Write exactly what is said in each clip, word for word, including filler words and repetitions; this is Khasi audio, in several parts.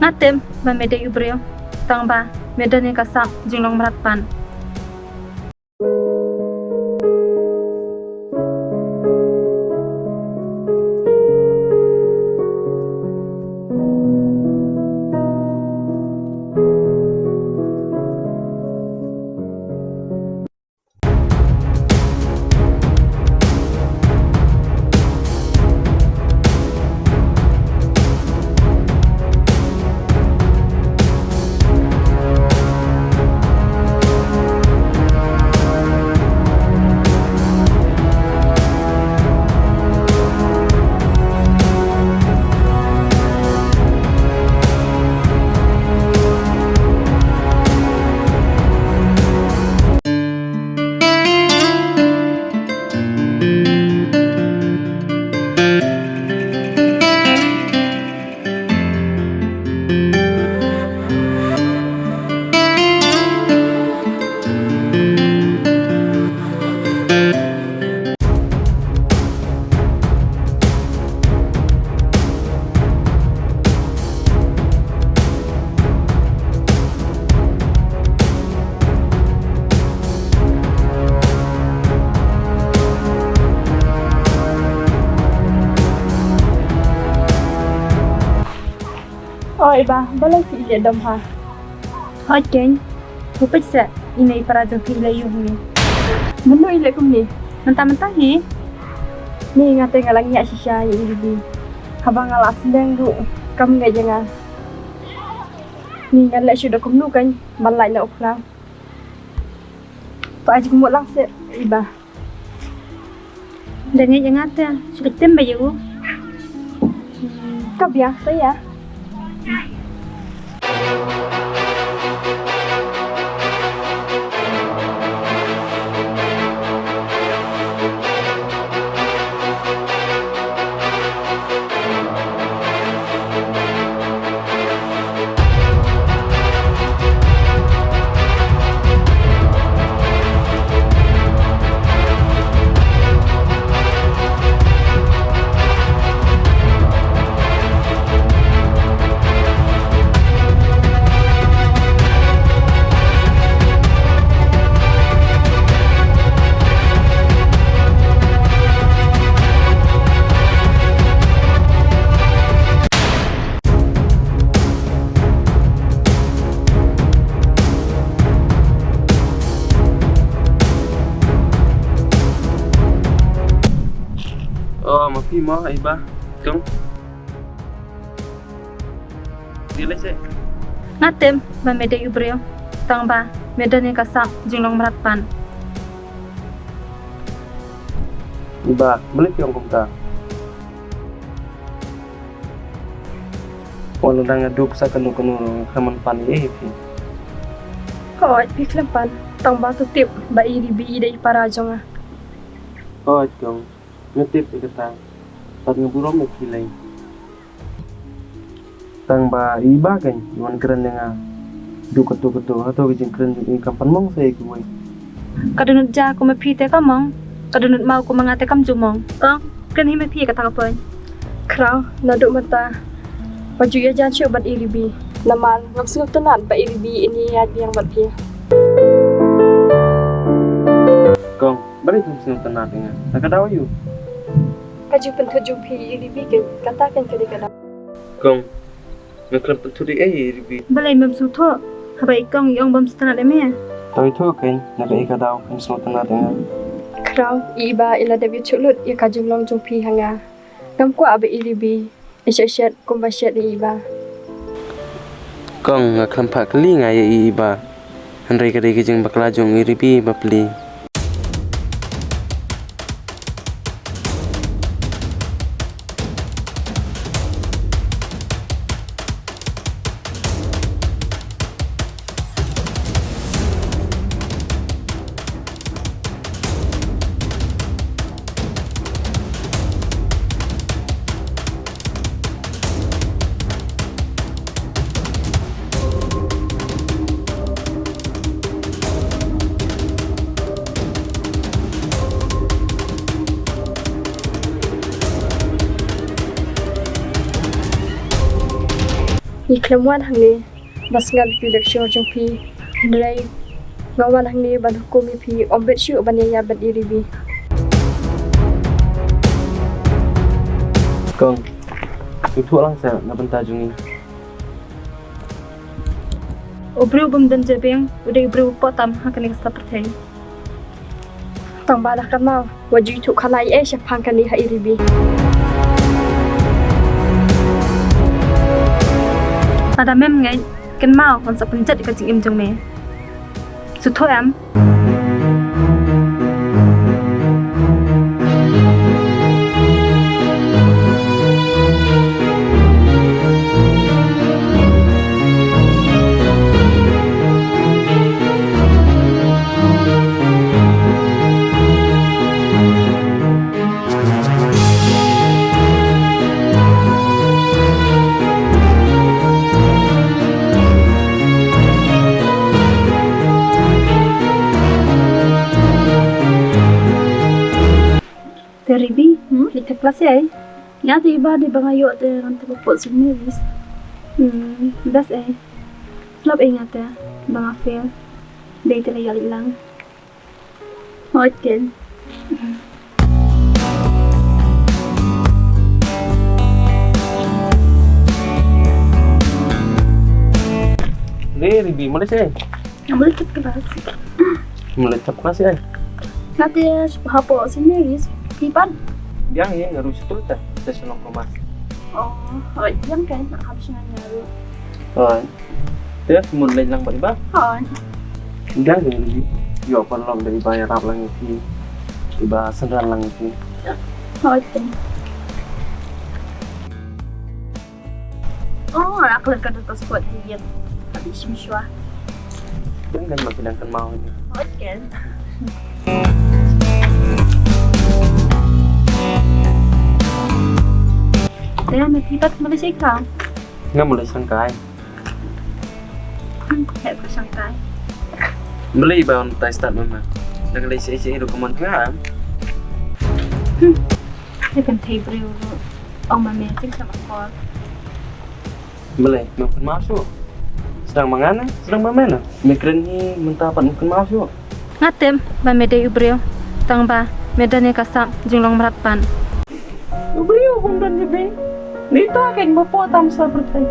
Nga tip ba me dei u briew, tang ba me don ïa ka sap jinglong mrad pat. Oh, i Bah, balei phi ïaleh dom ha? Hooid keiñ, phi peit seh, ine i para jong phi i leh ïa u hangne. Mano i leh kumne? Mynta mynta hi. Ni nga te nga la ngiah shisha ïa i Ribi. Haba nga la sdang ruh kam ngeit ïa nga. Ni ngan leh shuh da kumno keiñ ban lait na u khnang. To ai jingmut lang seh i Bah. Da ngeit ïa nga te, shu leit tim beit ïa u. Hmm, ka biang to ïa. Oh, ma phi mo, i Bah. Kong. Dei lei seh. Nga tip ba me dei u briew, tang ba me don ïa ka sap jinglong mrad pat. I Bah, balei phi ong kumta? Wat la dang ïa duk sa kano kano ruh nga khlem pan ei ei ïa phi. Hooid, phi khlem pan, tang ba to tip ba i Ribi i dei i para jong nga. Hooid kong, nga tip ïa kata. Bad nga burom ïa phi lei. Tang ba i Bah keiñ i wan kren ïa nga. Duk kato kato, hato ka jingkren jong i kam pan mong sa ïa kiwei. Ka dohnud ja kum ma phi te ka mong, ka dohnud maw kum ma nga te kam ju mong. Kong, kren hi ma phi ïa kata ka point. Khraw, naduh mynta ba ju ïajan shuh bad i Ribi. Namar ngam sngewtynnat ba i Ribi in ïaid biang bad phi. Kong, balei phim sngewtynnat ïa nga? Na ka daw aïu? Ka jingpynthut jong phi ïa i Ribi keiñ, kata keiñ ka dei ka daw. Kong, nga khlem pynthuh ei ei ïa i Ribi. Balei mem sngewthuh haba i Kong i ong bym sngewtynnat ïa me? To ithuh keiñ, na kaei ka daw phim sngewtynnat ïa nga? Khraw, i Bah i la dep ïathuh lut ïa ka jinglong jong phi ha nga. Ngam kwah ba i Ribi i shet shet kumba shet ïa i Bah. Kong, nga khlem phah kylli nga ïa i Bah. Hynrei ka dei ka jingbakla jong i Ribi bapli. Ngi khlem wan hangne ba sngap ïa ki lecture jong phi. Hynrei nga wan hangne ban hukum ïa phi, ym bit shuh ban ïaid bad i Ribi. Kong, ïathuh lang seh na bynta jong ngi. U briew bym don jabieng u dei u briew uba poh tam ha kane ka sla pyrthei. Tang ba la kynmaw wat ju ïathuh khalai ei shaphang kane ha i Ribi. Lada mem ngeit, kynmaw ngan sa pynjot ïa ka jingim jong me. Sngewthuh em? Te Ribi, hmm? Leit ka klas ei? Nga te iba dei ba nga ïoh te ngan te ba poi St Mary's. Hmm, best ei. Flop ei nga te ba nga fail. Dei te la ïaleit lang. Hooid ken. Dei Ribi, mala seh? Nga mala seh klas. Mala seh klas ei? Nga te hapoh St Mary's. Phi pat? Biang ei, nga ruh sha tu te. Te shnong Thomas. Oh, hooid, biang ken, nga kham shnong nga ruh. Hooid. Te mut leit lang bad iba? Hooid. Dang dei Ribi. Ïoh paralok da iba ïarap lang ïa phi. Iba synran lang ïa phi. Hooid te. Oh, nga la klet ka dei ka sport hi ïa. Ka dei shim shwa. Dang dei ma phi dang kynmaw ïa. Hooid ken. Te me phi pat mala seh ka? Nga mala seh ka ei. Hmm, heh ka shangkai. Balei ba un tai stad mama? Dang lei seh seh ruh kumne nga. Hmm. Te kan thei briew ruh. Ong ma me sing sama kol. Balei me kynmaw shuh? Sdang ma nga ne, sdang ma me ne? Me kren hi mynta pat me kynmaw shuh. Nga tip ba me dei u briew tang ba me don ïa ka sap jinglong mrad pat. U briew bym don jabieng. Ni ta ken ba poh tam sa pyrthei.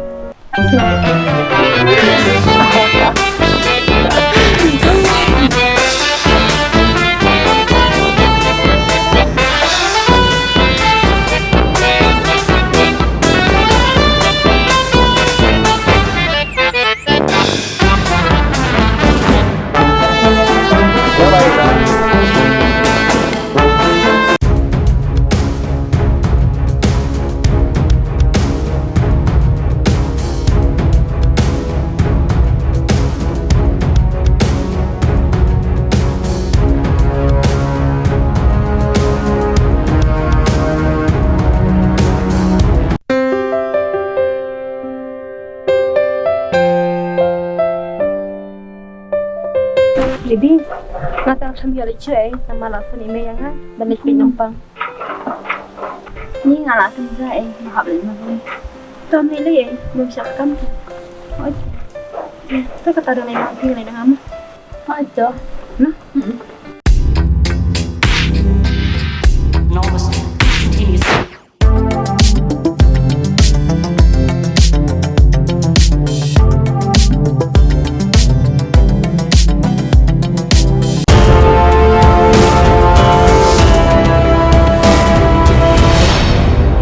Baby, nga tang sham ïa leit shuh ei, namar la phone i mei ïa nga ban leit peit nongpang. Ni nga la kynja ei, nga hap leit ma bun. To me leit ei, bun shah kam. Oi. To kata dang leit nongpang leit nang am. Oi to. Nah.